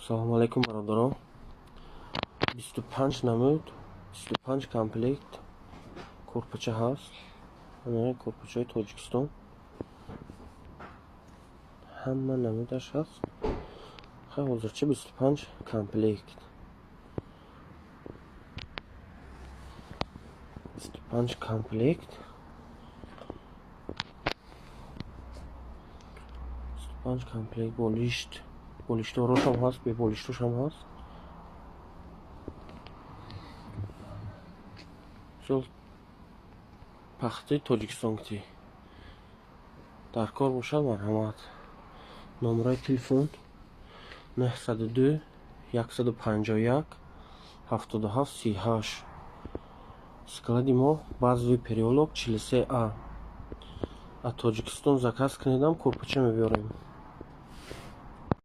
Салому алайкум, бародарон. 25 намуд, 25 комплект курпача ҳаст. Курпачаҳои Тоҷикистон ҳама намудаш ҳаст. Хай, ҳозирча 25 комплект, 25 комплект, 25 комплект болишт. Болиштдорошам ҳаст, беболиштошам ҳаст. Мисол, пахтаи Тоҷикистон ки дар кор бошад, марҳамат. Номраи телефон 902 151 77 38. Склади мо Базовый переулок, 43А. Аз Тоҷикистон заказ кунедам, курпача мебиёрем.